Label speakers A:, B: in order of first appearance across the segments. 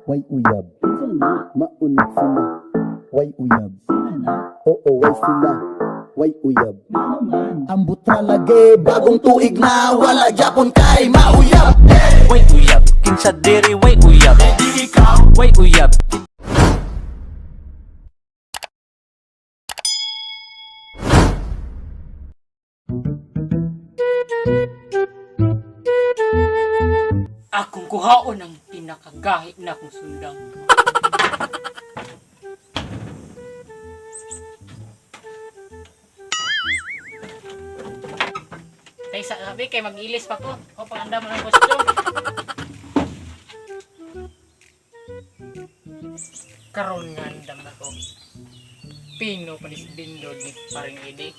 A: Way uyab. Maunod sila. Way uyab. Oo, way sila. Way uyab. Ambot ra lagi, bagong tuig na wala gyapon kay mauyab.
B: Way uyab, kinsa diri way uyab. Way uyab.
C: Akong kuhaon ang pinakagahi na akong sundang. Tay sa sabi kay mag-ilis pa ko. O panganda mo ng costume. Karon nga andam na ko. Pino panis bindod ni paring idi.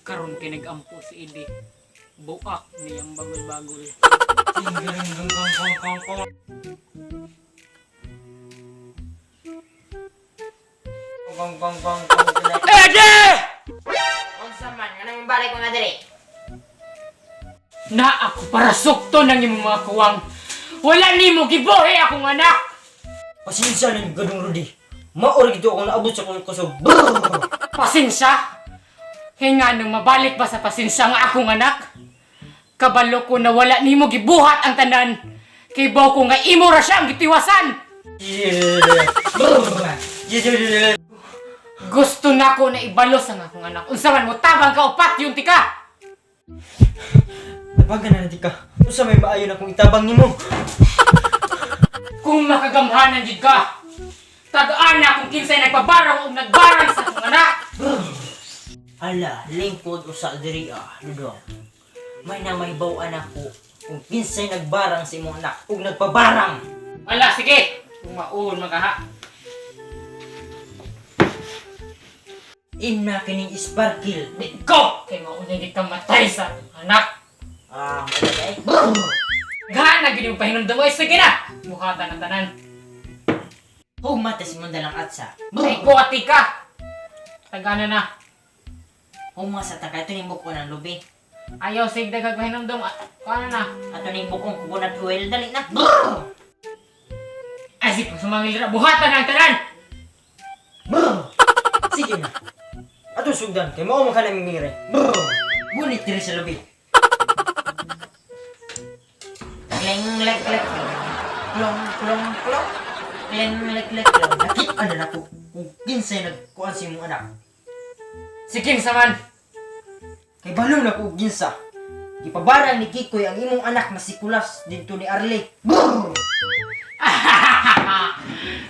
C: Karon kay nag-ampo si Idi. Buak niyang bagol-bagol. Ede!
D: Unsa man nga balik mga diri?
C: Na ako para sukto ng imong mga kuwang. Wala nimo gibuhi akong anak.
E: Pasensya na yung gadong Rudy. Maor gito akong naabot sa kusog. Brrr!
C: Pasensya. Hinga nung mabalik ba sa pasensya nga akong anak? Kabalo ko na wala nimo gibuhat ang tanan. Kibaw ko nga imo ra siya ang gitiwasan.
E: Brrr!
C: Gusto na ko na ibalos ang akong anak. Unsa man mo tabang ka o patyon ti ka?
E: Tabagan na natin ka. Unsa may maayo na kung itabang nimo.
C: Kung makagamhanan jud ka, tagaan na kung kinsay nagpabarang o nagbarang sa akong anak.
E: Ala, lingkod usa diri ah, Dudong. May na may baw anak ko kung kinsay nagbarang sa imong anak ug nagpabarang.
C: Wala, sige. Kung maun makaha.
E: Ina kining sparkle.
C: Di ko! Kay mauna gid ka matay sa akong anak.
E: Ah, malagay. Brrr!
C: Gana gid yung pahinumdum ay sige na. Mukha tanan tanan.
E: Hugmata si mong dalang atsa.
C: Ay ko ati ka. Tagana na.
E: Hugma sa taka ito ning buko ng lubi.
C: Ayaw sig dagag pahinumdum. Kuha na.
E: Ato ning bukong coconut oil dali na. Brrr!
C: Ay sige sumangil ra buhatan ang tanan.
E: Brrr! Sige na. Ato sugdan kay mao man ka naming ngire. Brrr! Gunit diri sa lubi. Kleng lek lek klong. Klong klong klong. Kleng lek lek klong. Nakita na nako kung kinsay nagkuan sa imong anak.
C: Sige saman.
E: Kay balo na ko og ginsa. Gipabarang ni Kikoy ang imong anak na si Kulas didto ni Arle. Brrr!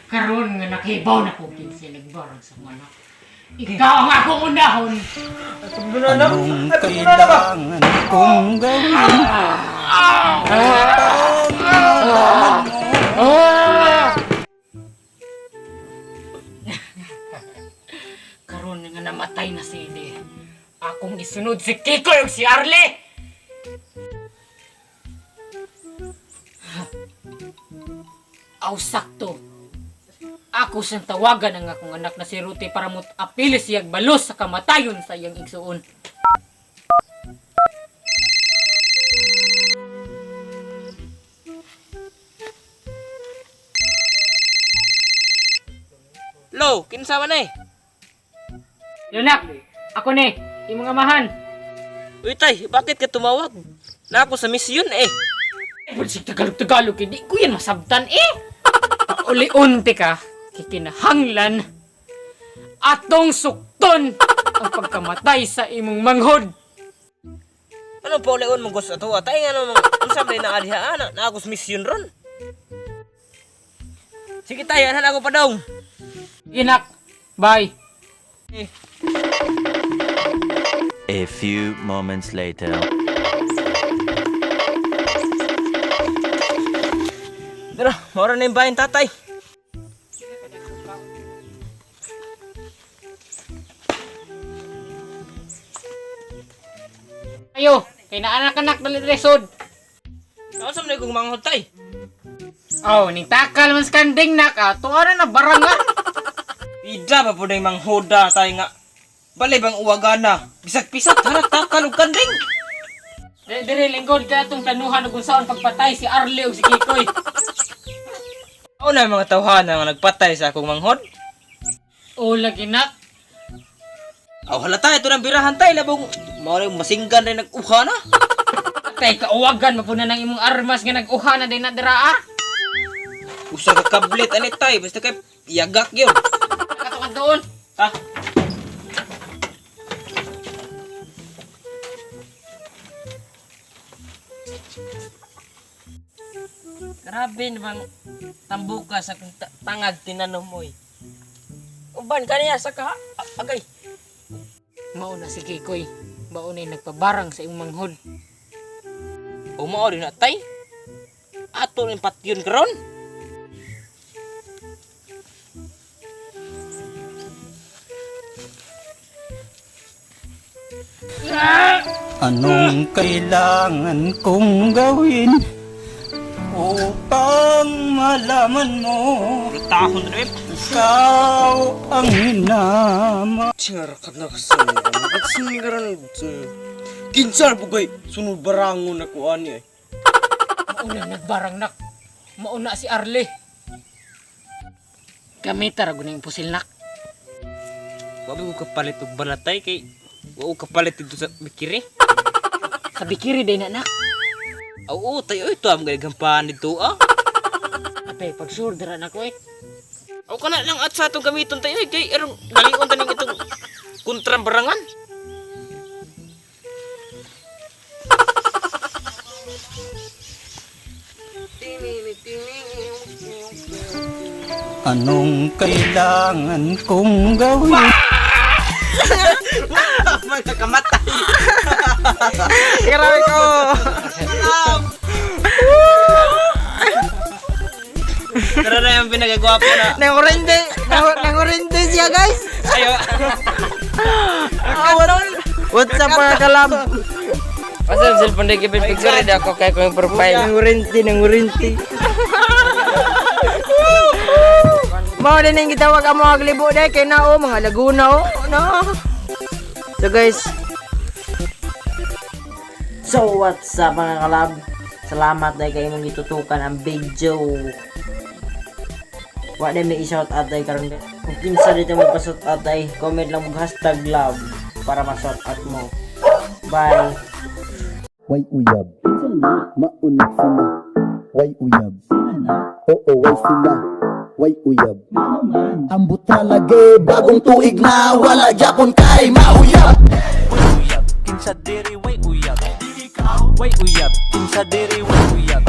C: Karon nga nakibaw na ko kinsay nagbarang sa akong anak. Ikaw ang akong unahon.
A: Anong kailangan kong gawin?
C: Karon nga namatay na si Ede. Akong isunod si Kiko ug si Arle. Aw sakto. Ako siyang tawagan ang akong anak na si Ruti para mo apili siyang balos sa kamatayon sa iyang igsuon.
D: Lo, kinsa man eh?
C: Lunak, ako ni, imong amahan.
D: Uy tay, bakit ka tumawag? Na ako sa misyon eh.
C: Ay, sig Tagalog-Tagalog, hindi ko yan masabtan eh. Pauli-unti ka, kikinahanglan, atong sukton ang pagkamatay sa imong manghod.
D: Anong paulion mong gusto ato? Tay nga naman, unsa man na adiha ana, na ako sa misyon ron. Sige tay, anhan ako pa daw.
C: Inak, bye.
D: Eh.
B: A few moments later.
D: Tara, maura na yung bayan tatay.
C: Ayo, kay naanak-anak dali dali sod.
D: Ako sa mga kong manghod tay.
C: Oh, ning takal man sa kanding nak, ato ara na barang ah.
D: Kinsa pa po na yung manghuda tayo nga. Balay bang uwagana? Bisag pisat harata kalug kanding.
C: Dire lingkod kay atong planuhan ug unsaon pagpatay si Arlie ug si Kikoy.
D: Ako na mga tawhana nga nagpatay sa akong manghod.
C: O lagi nak.
D: Aw halata ito ng birahan tay labong mao rin masinggan rin nag-uha na.
C: Tay kauwagan mapuna nang imong armas nga nag-uha na din na dira ah.
D: Usa ka kablet ani tay basta kay yagak yun.
C: Katukad doon.
D: Ha? Grabe namang tambuka sa akong tangag tinanom mo eh. Uban kaniya sa ka agay.
C: Mauna si Kikoy. Mauna yung nagpabarang sa imong manghod.
D: O mao rin na tay. Ato ning patyon karon.
F: Anong kailangan kong gawin upang malaman mo
D: Tahon na eh.
F: ikaw ang minamahal?
D: Char ka na kasi. Singaran. Kinsar bugay sunod barangon ako ani eh.
C: Mauna nagbarang nak. Mauna si Arlie. Gamita ra gud yung pusil nak.
D: Wa ko kapalit og balatay kay wa ko kapalit dito sa bikiri.
C: Sa bikiri day na nak.
D: Oo, tayo ito ang gampahan dito ah.
C: Atay pag sure dira nako eh.
D: Aw kana lang at sa atong gamiton tayo eh, kay erong dalion taning itong kontrang barangan.
F: Anong kailangan kong gawin?
D: Magkakamatay.
E: Grabe ko.
D: Tara na yung pinagagwapo na.
E: Nangurente, nangurente siya guys.
D: Ayo.
E: What's up mga kalab?
D: Asa ang cellphone na gibin picture di ako kay kong profile.
E: Nangurente, nangurente. Mao din ang gitawag ang mga glibo dai kay na oh, mga Laguna oh, no. So guys,
G: So what's up mga kalab? Salamat dahil kayo mong gitutukan ang video. Wa na may i-shout out dahil karon. Kung kinsa dito mo pa-shout out dahil, comment lang mo #love para ma-shout out mo. Bye.
A: Way uyab. Maunit sila. Way uyab. Oo, way sila. Way uyab. Ambot lagi, bagong tuig na wala Japon kay mauyab.
B: Way uyab, kinsa diri way uyab. Way uyab, kinsa diri way uyab.